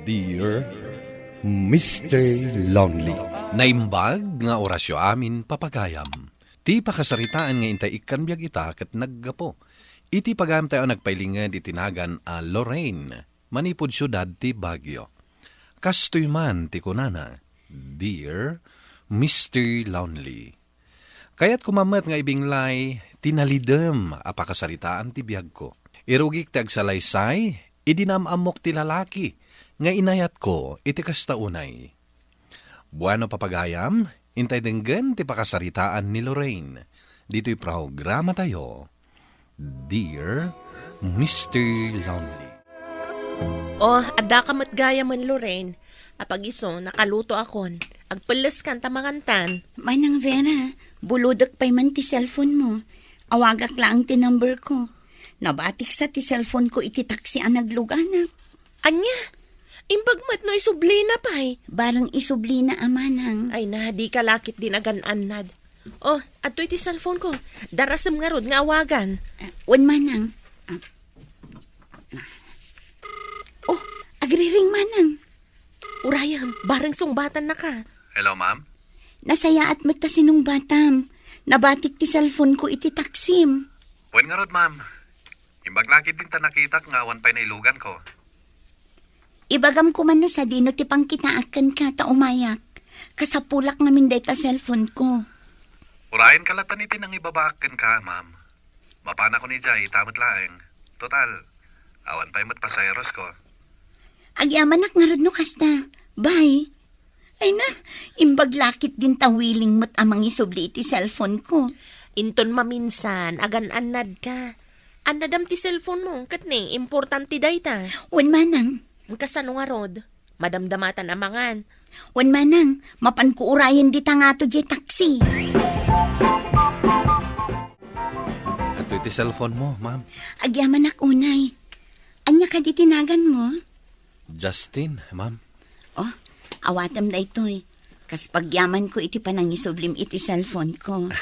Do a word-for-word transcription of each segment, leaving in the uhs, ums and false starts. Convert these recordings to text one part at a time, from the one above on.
Dear Mister Lonely. Naimbag nga orasyo amin, papagayam. Ti pakasaritaan nga intay ikkan biag ita ket naggapu iti pagayamtayo a nagpailinged iti nagan a Lorraine, manipud siudad ti Baguio. Kastoy man ti kunana, Dear Mister Lonely. Kayatko man met nga ibinglay ti nalidem a pakasaritaan ti biagko. Irugik ti agsalaysay idi naam-ammok ti lalaki nga inayatko iti kasta unay. Bueno, papagayam, intay denggen ti pakasaritaan ni Lorraine ditoy programatayo, Dear Mister Lonely. Oh, addaka met gayamen, Lorraine. Apag isu, nakalutoakon. Agpelleskan ta mangantan. Manang Vera, bulodek pay man ti cellphone mo. Awagak laeng ti number ko. Nabatik sa ti cellphone ko iti taksi a nagluganak. Ania? Imbag met no isublina pay. Barang isublina a manang. Ay na, dika la ketdin agan-annad. Oh, adtoy ti cellphone ko. Darasem ngarud nga awagan. Ah, wen manang. Ah. Oh, agriring manang. Urayem, barang sungbatan naka. Hello, ma'am? Nasayaat met ta sinungbatam. Nabatik ti cellphone ko iti taksim. Wen ngarud, ma'am. Imbag la ketdin ta nakitak nga awan pay nailugan ko. Ibagam koma no sadino ti pangkitaak kenka ta umayak. Kasapulak ngamin dayta cellphone ko. Urayen ka latta iti nangibabaak kenka, ma'am. Mapanak idiay ita met laeng. Total, awan pay met pasaheros ko. Agyamanak ngarud no kasta. Bye. Ay na, imbag la ketdin ta willing met a mangisubli iti cellphone ko. Inton maminsan, agan-annad ka. Annadam ti cellphone mo, ket ni, importante dayta. Wen manang. Kasano ngarud? Madamdamatan a mangan. Wen manang, mapanko urayen dita ngato diay taksi. Adtoy ti cellphone mo, ma'am. Agyamanak unay. Ania kadi ti nagan mo? Justin, ma'am. Oh, awatem daytoy. Kas pagyamanko iti panangisublim iti cellphone ko.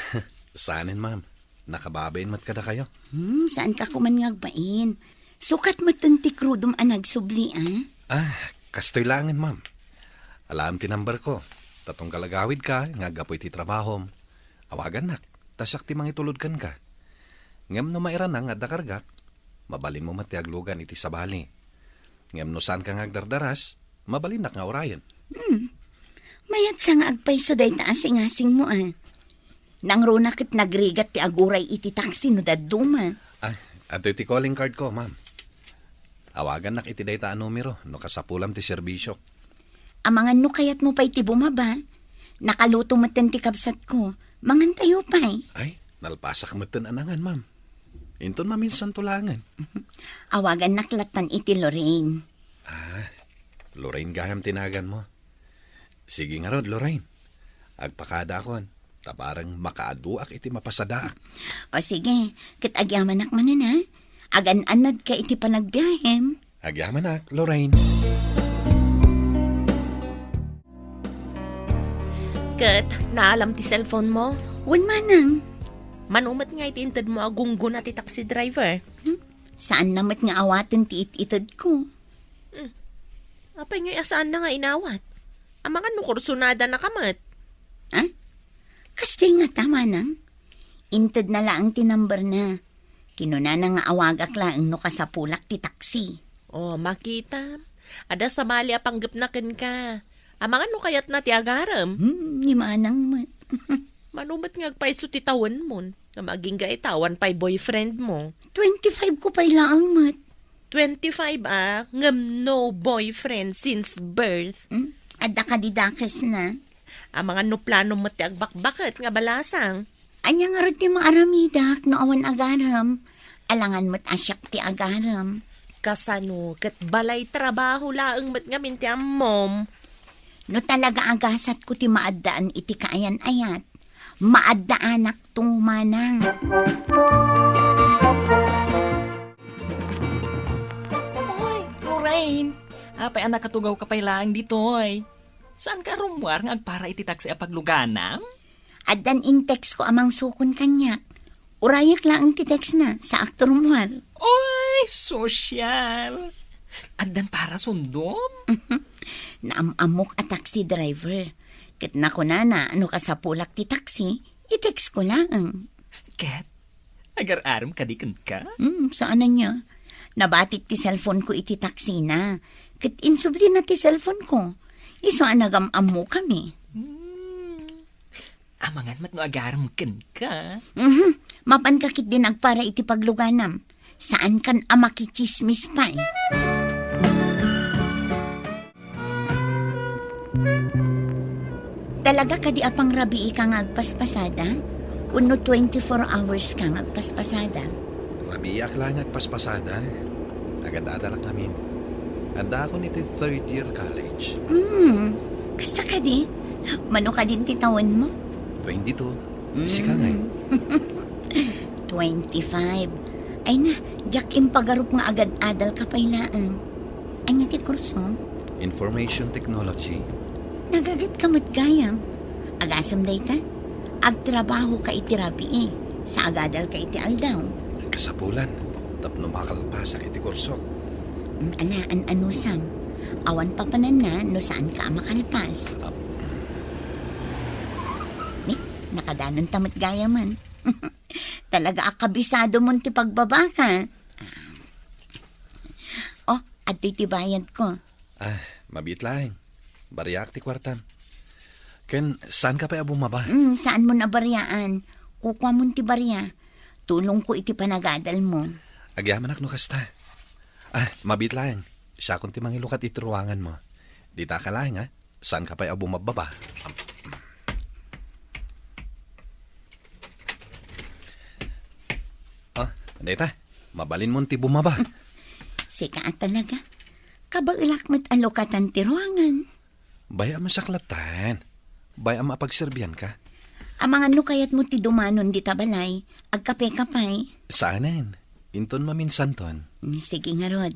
Saanen, ma'am. Nakababain met kadakayo. Hmm, saanka koman nga agbain. Sukat metten ti krudom a nagsubli, ah? Ah, kastoy laengen, ma'am. Alaem ti number ko. Ta tunggal agawidka nga aggapu iti trabahom, awagannak, ta siak ti mangitulod kenka. Ngem no mairana nga adda kargak, mabalinmo met ti aglugan iti sabali. Ngem no saanka nga agdardaras, mabalinnak nga urayen. Hmm. Mayat sa nga agpayso dayta a singasingmo, ah. Nangruna ket nagrigat ti aguray iti taksi no dadduma. Ah, adtoy ti calling card ko, ma'am. Awagannak iti dayta a numero no kasapulam ti serbisyok. Amangan no kayatmo pay ti bumaba. Nakaluto metten ti kabsatko. Mangantayo pay. Ay, nalpasak metten a nangan, ma'am. Inton maminsanto laengen. Awagannak lattan iti Lorraine. Ah, Lorraine gayam ti naganmo. Sige ngarud, Lorraine. Agpakadaakon, ta bareng makaaduak iti mapasadaak. O sige, ket agyamanak manen, a? Agan-annadka iti panagbiahem. Agyamanak, Lorraine. Ket naalam ti cellphone mo? Wen manang. Mano met nga iti intedmo a gunggona ti taxi driver? Hmm? Saanna met nga awaten ti it-itedko. Hmm. Apay ngay a saanna nga inawat? Amangan no kursunadana ka met. Ha? Kasdiay ngata, manang? Intedna laeng ti numberna. Kinunana nga awagak laeng no kasapulak ti taksi. Oh, makita. Adda sabali a panggepna kenka. Amangan no kayatna ti agarem. Hmm, ni manang met. Mano met nga agpayso ti tawenmon? Ngem agingga ita, awan pay boyfriend mo. Twenty-five ko pay laeng met. Twenty-five a, ngem no boyfriend since birth. Hmm? Adda kadi dakesna? Amangan no planom met ti agbakbaket nga balasang. Ania ngarud ti maaramidak no awan agarem? Alangan met a siak ti agarem. Kasano ket balay trabaho laeng met ngamin ti ammom? No talaga a gasatko ti maaddaan iti kaayan-ayat, maaddaanak to, manang. Oy, Lorraine! Apay a nakatugawka pay laeng ditoy? Saanka a rummuar nga agpara iti taksi a pagluganam? Addan in-text ko a mangsukon kaniak. Urayak laeng ti textna, saakto rummuar. Oy, sosyal! Addan parasundom? Naam-ammok a taxi driver. Ket nakunana, no kasapulak ti taxi, i-text ko laeng. Ket, agar-arem kadi kenka? Hmm, saan ania. Nabatik ti cellphone ko iti taxi na. Ket insublina ti cellphone ko. Isu a nagam-ammokami. Hmm. Amangan met no agarem kenka. Mhm. Mapanka ketdin agpara iti pagluganam. Saankan a makitsismis pay. Talaga kadi a pangrabiika nga agpaspasada? Wenno twenty-four hours ka nga agpaspasada? Rabiiak laeng nga agpaspasada. Agad-adalak ngamin. Addaakon iti third year college. Hmm. Kasta kadi? Mano kadin ti tawenmo? Twenty-two. Sika ngay? Mm. Twenty-five. Ay na, diak impagarup nga agad-adalka pay laeng. Ania ti kursom? Information technology. Nagagetka met gayam. Agasem dayta? Agtrabahoka iti rabii, sa agadalka iti aldaw. Kasapulan, tapno makalpasak iti kursok. Mm, ala, an-anusam. Awan papananna no saanka a makalpas. Ah. Ni, nakadanonta met gayamen. Talaga a kabisadomon ti pagbabaka. Oh, adtoy ti bayadko. Ah, mabiit laeng. Bariaak ti kuartam. Ken, saanka pay a bumaba? Mm, saanmon a bariaan. Kukuamon ti baria. Tulongko iti panagadalmo. Agyamanak no kasta. Ah, mabiit laeng. Siakon ti mangilukat iti ruanganmo. Ditaka laeng, ha? Saanka pay a bumababa? Ah, dayta. Mabalinmon ti bumaba. Sika a talaga. Kabaelak met a lukatan ti ruangan. Bay-am a saklatan. Bay-am a pagserbianka. Amangan no kayatmo ti dumanon dita balay, agkapeka pay. Saanen. Inton maminsanton. Mm, sige ngarud.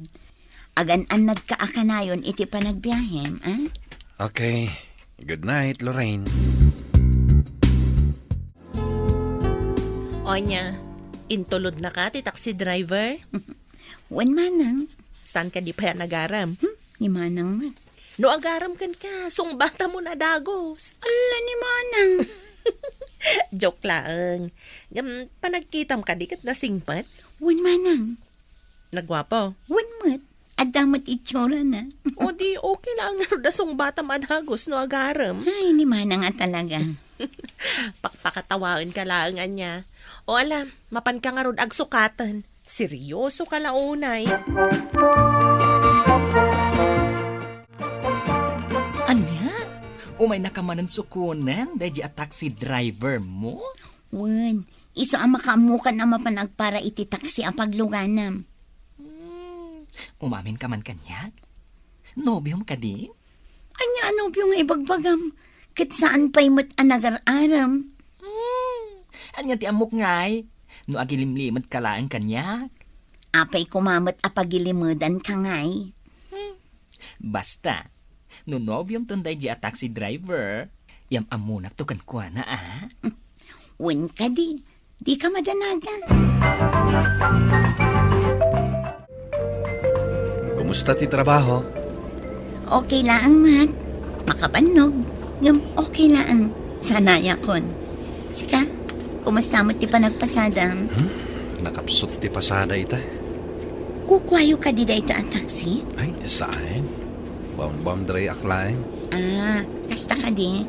Agan-annadka a kanayon iti panagbiahem, a? Okay. Good night, Lorraine. Onya, intulodnaka ti taxi driver? Wen manang. Saan kadi pay a nagarem? Hmm, ni manang met. No agarem kenka, sungbatamon a dagus. Ala ni manang. Joke laeng. Ngem, panagkitam kadi ket nasingpet? Wen manang. Nagguapo? Wen met. Adda met itsurana. O di, okay laeng ngarud a sungbatam a dagus no agarem. Ay, ni manang a talaga. Pakpakatawaenka laeng ania. O ala, mapanka ngarud agsukaten. Seryosoka la unay. Ania? Umaynaka manen sukonen daydi a taxi driver mo? Wen, isu a makaammokan a mapan agpara iti taxi a pagluganam. Hmm, umaminka man kaniak? Nobiom kadi? Ania a nobio nga ibagbagam? Ket saan pay met a nagar-arem. Hmm, ania ti ammok ngay? No agilimlimetka laeng kaniak? Apay koma met a pagilimedanka ngay? Hmm, basta, no nobiomton daydi a taxi driver, yam-ammonakto kenkuana, a? Wen kadi, dika madanagan. Kumusta ti trabaho? Okay laeng met. Makabannog. Ngem okay laeng. Sanayakon. Sika, kumusta met ti panagpasadam? Hmm? Nakapsut ti pasada ita. Kukuayo kadi dayta a taxi? Ay, saan? Bound-bound dry ak laeng. Ah, kasta kadi?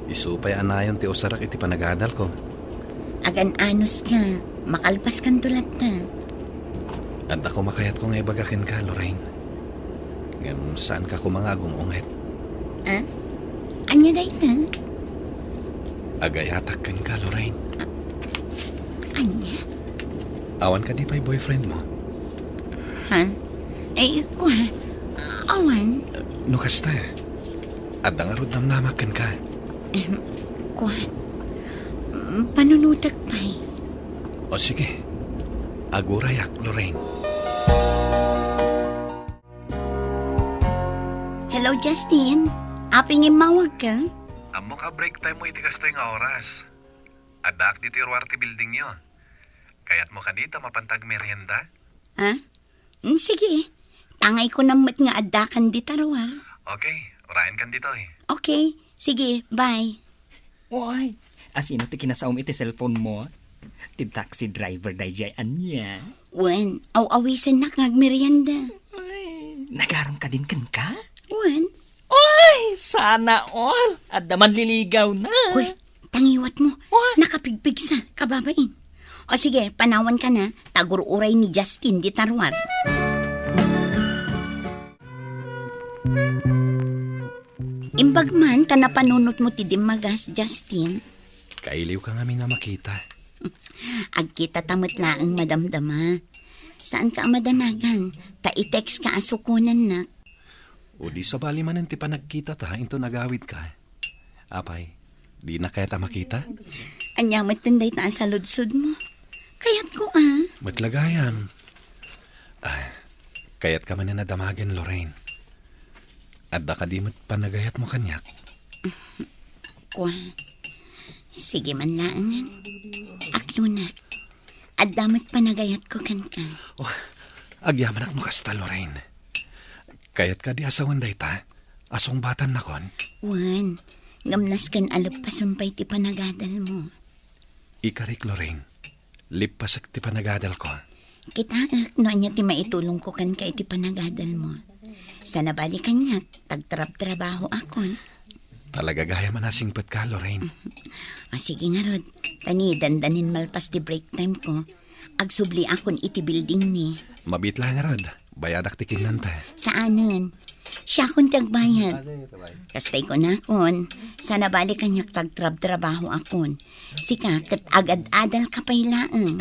Isu pay a nayon ti usarak iti panagadalko. Agan-anos ka, makalpaskanto latta. Adda koma kayatko nga ibaga kenka, Lorraine. Ngem saanka koma nga agung-unget. Ah? Ania dayta? Agayatak kenka, Lorraine. Ah, ania? Awan kadi pay boyfriend mo? Ha? Ay, kua, awan. No kasta, adda ngarud namnamak kenka. Em, kua, mm, panunotek pay. O sige, agurayak, Lorraine. Hello, Justin. Apay nga immawagka? Ammok a break time mo iti kastoy nga oras. Addaak ditoy ruar ti building yo. Kayatmo kadi ta mapanta agmerienda? Ha? Mm, sige. Tangayko na met nga addakan dita ruar. Okay, urayenkan ditoy. Okay, sige, bye. Uy, asino ti kinasaom iti cellphone mo? Ti taxi driver daydiay ania? Wen, aw-awisennak nga agmerienda. Uy, nagarem kadin kenka? Wen. Uy, sana all! Adda manliligawna. Uy, tangiwat mo. Uy. Nakapigpigsa, kababain. O sige, panawanka na, ta agur-uray ni Justin dita ruar. Imbag man ta napanunotmo ti dimmagas, Justin. Kailiwka ngamin a makita. Agkitata met laeng madamdama. Saanka a madanagan, ta i-textka a sukonannak. O di sabali manen ti panagkitata inton agawidka. Apay, dina kayat a makita? Ania metten dayta a saludsodmo? Kayatko a. Met la gayam. Ah, kayatka manen a damagen, Lorraine? Adda kadi met panagayatmo kaniak? Kua, sige man laengen. Aklonak. Adda met panagayatko kenka. Oh, agyamanak no kasta, Lorraine. Kayat kadi a sawen dayta? A sungbatannakon? Wen, ngem nasken a leppasem pay ti panagadalmo. Ikarik, Lorraine. Leppasek ti panagadalko. Kitaek no ania ti maitulongko kenka iti panagadalmo. Sa nabali kaniak, tagtrabtrabahoakon. Talaga gayam a nasingpetka, Lorraine. O, sige ngarud, ta ni dandanin malpas ti break time ko, agsubliakon iti building ni. Mabiit la ngarud. Bayadak ti kinnanta. Saanen. Siakon ti agbayad. Kasta kunakon, sa nabali kaniak tagtrabtrabahoakon. Sika ket agad-adalka pay laeng.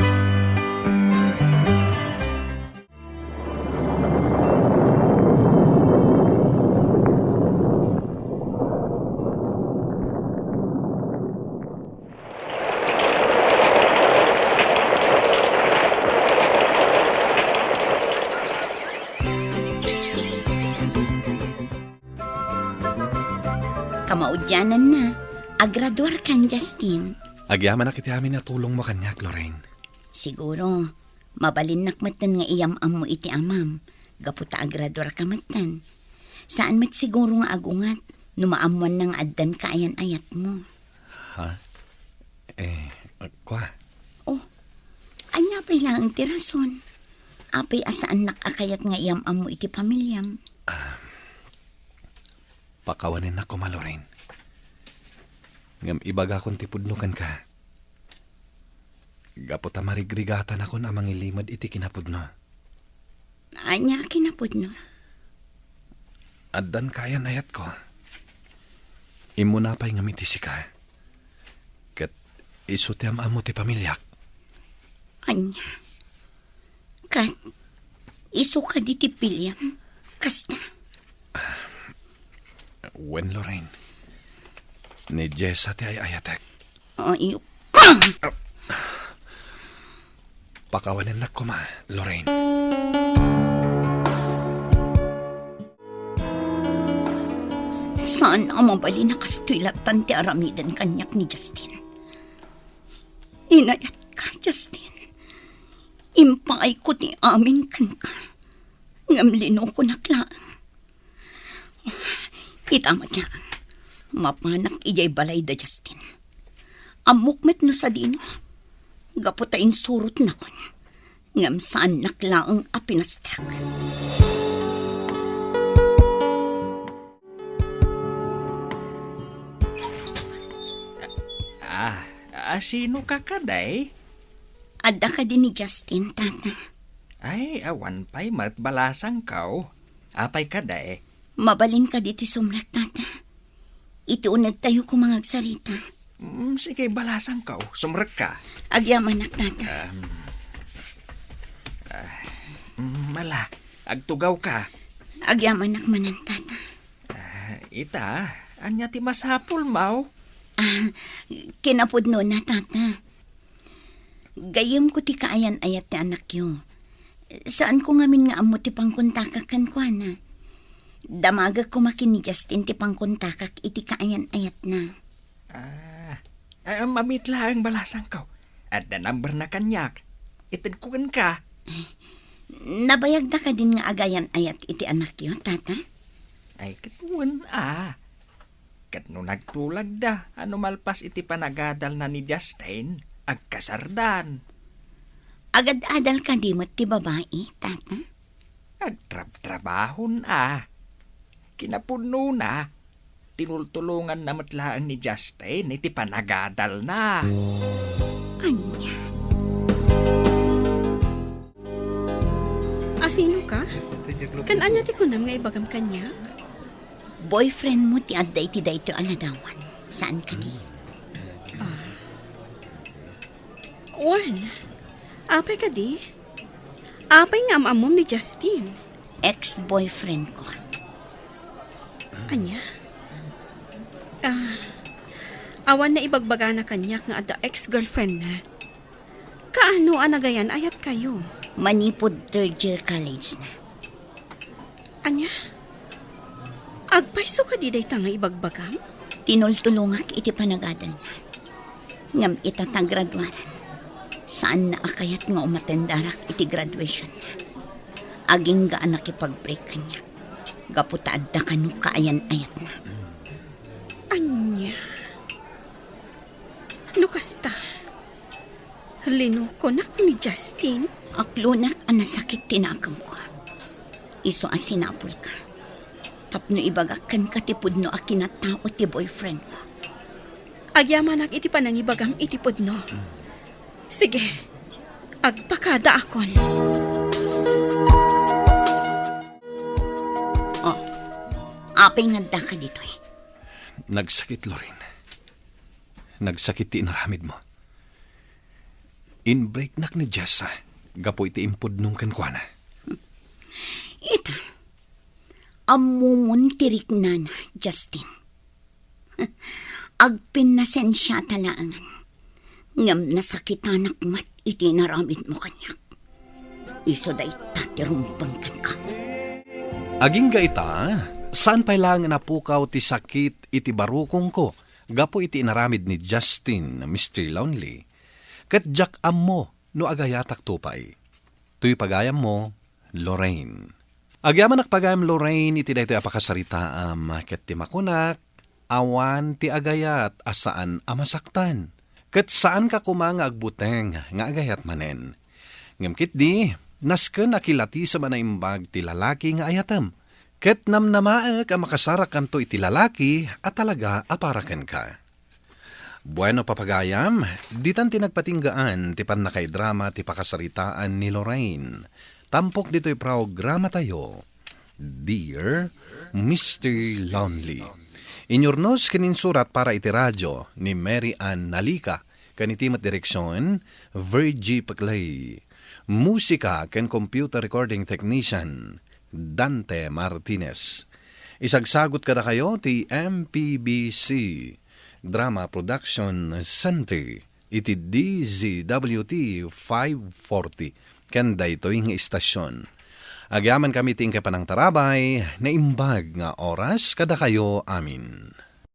Kamaudiananna, agraduarkan, Justin. Agyamanak iti amin a tulongmo kaniak, Lorraine. Siguro, mabalinnak metten nga iyam-ammo iti amam, gapu ta agraduarka metten. Saan met siguro nga agunget no maammoanna nga addan kaayan-ayatmo. Ha? Eh, kua? Oh, ania pay laeng ti rason? Apay a saannak a kayat nga iyam-ammo iti pamiliam? Ah, pakawanennak koma, Lorraine. Ngem ibagakon ti pudno kenka. Gapu ta marigrigatanakon a mangilimed iti kinapudno. Ania a kinapudno? Addan kaayan-ayatko. Immuna pay ngem iti sika. Ket isu ti am-ammo ti pamiliak. Ania? Ket isu kadi ti piliam? Kasta? Wen, Lorraine. Ni Jessa ti ay-ayatek. Ayup ka! Pakawanennak koma, Lorraine. Saan a mabalin a kastoy lattan ti aramiden kaniak ni Justin. Inayatka, Justin. Impaayko ti amin kenka. Ngem linukonak laeng. Ita met nga, mapanak idiay balay da Justin. Ammok met no sadino, gapu ta insurotnakon, ngem saannak laeng a pinastak. Ah, ah, sino ka kadi? Adda kadi ni Justin, tata? Ay, awan pay met balasangko. Apay kadi? Mabalin kadi ti sumrek, tata? Iti unegtayo koma nga agsarita. Mm, sige, balasangko. Sumrekka. Agyamanak, tata. Um, ah, mm, mala, agtugawka. Agyamanak manen, tata. Ah, ita, ania ti masapulmo? Ah, kinapudnona, tata. Gayyemko ti kaayan-ayat ti anakyo. Saanko ngamin nga ammo ti pangkontakak kenkuana. Damagek koma ken ni Justin ti pangkontakak iti kaayan-ayatna. Ah, ah, mamit laeng balasangko. Adda numberna kaniak. Itedko kenka. Nabayagda kadin nga agayan-ayat iti anakyo, Tata? Ay, ket wen a. Ket no nagtulagda a no malpas iti panagadalna ni Justin, agkasardan. Agad-adal kadi met ti babai, Tata? Agtrabtrabahon a. Kinapudnona, tinultulonganna met laeng ni Justin iti panagadalna. Ania? Asino ka? Kan ania ti kunam nga ibagam kaniak? Boyfriend mo ti adda iti daytoy a ladawan. Saan kadi? Ah. Wen, apay kadi? Apay nga am-ammom ni Justin? Ex-boyfriend ko. Ania? Ah, awan naibagbagana kaniak nga adda ex-girlfriend na. Kaano a nagayan-ayat kayo? Manipud third year college na. Ania? Agpayso kadi dayta nga ibagbagam? Tinultulongak iti panagadalna. Ngem ita ta graduaran, saanna a kayat nga umatendarak iti graduation na. Agingga a nakipag-break kaniak, gapu ta adda kano kaayan-ayatna. Ania? No kasta, linukonak ni Justin? Aklonak a nasakit ti nakemko. Isu a sinapulka tapno ibagak kenka ti pudno a kinatao ti boyfriend mo. Agyamanak iti panangibagam iti pudno. Sige, agpakadaakon. Oh, apay nga addaka ditoy? Nagsakit, Lorraine. Nagsakit ti inaramidmo. Inbreaknak ni Jessa gapu iti impudnom kenkuana. Ita, ammomon ti riknana, Justin. Agpinnasensiata laengen, ngem nasakitanak met iti inaramidmo kaniak. Isu dayta ti rumbeng kenka. Agingga ita, saan pay laeng a napukaw ti sakit iti barukongko gapu iti inaramid ni Justin, Mister Lonely, ket diak ammo no agayatakto pay. Toy pagayammo, Lorraine. Agyamanak pagayam, Lorraine, iti daytoy a pakasaritaam, ket ti makunak, awan ti agayat a saan a masaktan. Ket saanka koma nga agbuteng nga agayat manen. Ngem ketdi, nasken a kilatisem a naimbag ti lalaki nga ayatem. Ket namnamaek a makasarakanto iti lalaki a talaga a para kenka. Bueno, papagayam, ditan ti nagpatinggaan ti pannakaidrama ti pakasaritaan ni Lorraine. Tampok ditoy programatayo, Dear Mister Lonely. Inyurnos ken insurat para iti radio ni Mary Ann Nalika, ken iti met direksion, Virgie Paclay. Musika ken computer recording technician, Dante Martinez. Isagsagut kadakayo ti M P B C Drama Production Center iti D Z W T five forty ken daytoy nga istasyon. Agyamankami ti inkay panangtarabay, naimbag nga oras kadakayo amin.